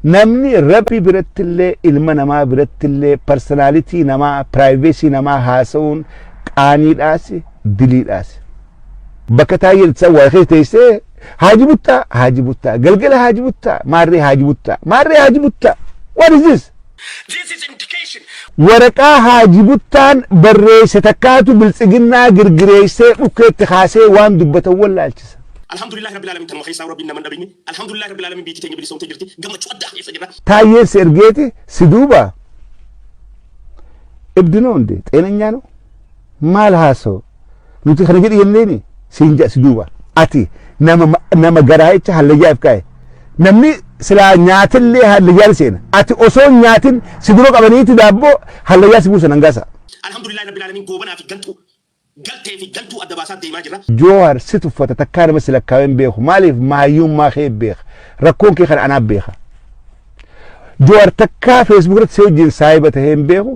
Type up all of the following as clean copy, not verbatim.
Namni Rabbi birattillee ilma namaa birattillee personality namaa privacy namaa haasa'uun qaaniidhaas diliidhaas. Bakka taayyeen itti awwaale keessa teessee haaji buttaa haaji buttaa galgala haaji buttaa maarree haaji buttaa maarree haaji buttaa what is this? This is indication. Waraqaa haaji buttaan barreesse takkaatu biltsiginnaa girgireessee dhukkeetti kaasee waan dubbatan wallaalchisa. Alhamdulillahi Rabbil Aalamiin tanuma keessaa Rabbiin nama hin dhabini. Alhamdulillahi Rabbil Aalamiin biitti teenya bilisoomtee jirti. Gammachuu addaa keessa jirra. Taayyeen si ergeeti si duuba እብድ ነው እንዴ? ጤነኛ ነው? maal haasa'u nuti kana jedhi jenneeni siin jedha si duuba ati nama nama garaa jecha hallayyaa if kaa'e namni silaa nyaatillee hallayyaan seena ati osoo hin nyaatin si dura qabaniiti daabboo hallayyaa si buusan hangaasa. Alhamdulillahi Rabbil Aalamiin goobanaa fi gantuu galtee fi gantuu adda baasaa deemaa jirra. Joohar si tuffata takkaa nama si lakkaawee hin beeku maaliif mahayyummaa kee beeka rakkoon kee kana anaaf beeka. Joohar takkaa Facebook irratti si wajjin saahiba tahee hin beeku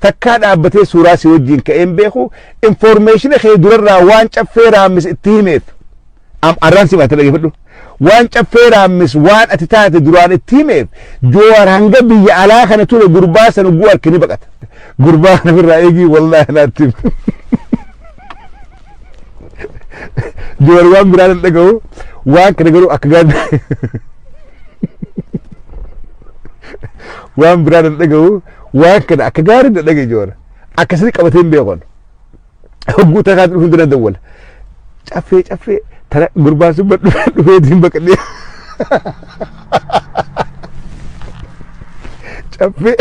takkaa dhaabbatee suuraa si wajjin ka'ee hin beeku informeeshina kee durarraa waan caffee raammis itti himeef arraan si baate dhageeffadhu waan caffee raammis waan ati taate duraan itti himeef Joohar hanga biyya alaa kana ture gurbaa sana guu arke ni baqata gurbaa kana ofirraa eegii wallaahi naatti hime. Joohar waan biraan hin dhaga'u waan kana garuu akka gaarii waan biraan hin dhaga'u waan kana akka gaarii na dhagaye Joohar akkasitti qabatee hin beeku. Hogguu takaa dhufu dura dawwala. Caffee caffee tana gurbaan sun dhufeetiin baqadhee. Caffee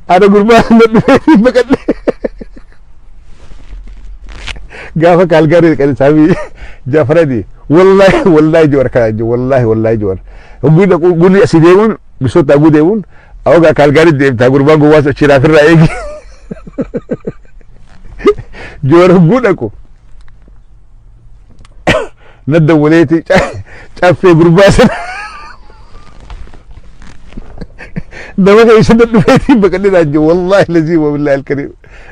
ana gurbaan sun dhufeetiin baqadhee. Gaafa kaalgaarii kan saamii Jaafaradi wallaahi wallaahi Joowar kana jiru wallaahi wallaahi Joowar. Hogguu dhaquu gurri asii deemuun bisoota haguu deemuun awwagaa kaalgaarii deemtaa gurbaan gowwaa sochiiraaf irraa eegi. Joowar hogguu dhaqu na dawwaleeti caffee gurbaa sana nama keessa na dhufeetiin baqadhee naan jiru wallaahi lazii wa billaahi alkariim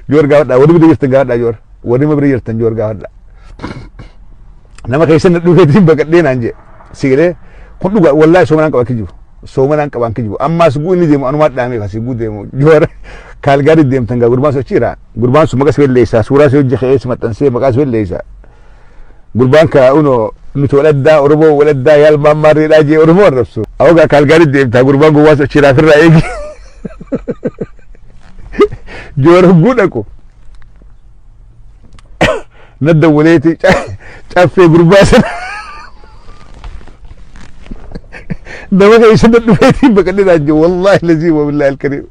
Joowar gaafadhaa warri bira jirtan gaafadhaa Joowar warri bira jirtan Joowar gaafadhaa nama keessa na dhufeetiin baqadhee naan jee sigalee kun dhugaa wallaahi soomanaan qaba kijibu soomanaan qabaan kijibu ammaas guu inni deemu anumaa dhaamee kasii guu deemu Joowar kaalgaarii deemtan gaa gurbaan sochiira Gurbaan sun maqaa si balleessaa suuraa si hojii ka'ee si maxxansee maqaa si balleessaa. Gurbaan ka uno nuti waladdaa Oromoo waladdaa yaalmaan maarreedhaa jee Oromoo arrabsu. Awgaa kaalgaarii deemtaa gurbaan gowwaa sochiiraaf irraa eegi. Joora hogguu dhaqu. Na dawwaleeti caffee gurbaa sana. Nama keessa na dhufeetiin baqadhee naan jiru wallaahi lazii wa billaahi alkariim.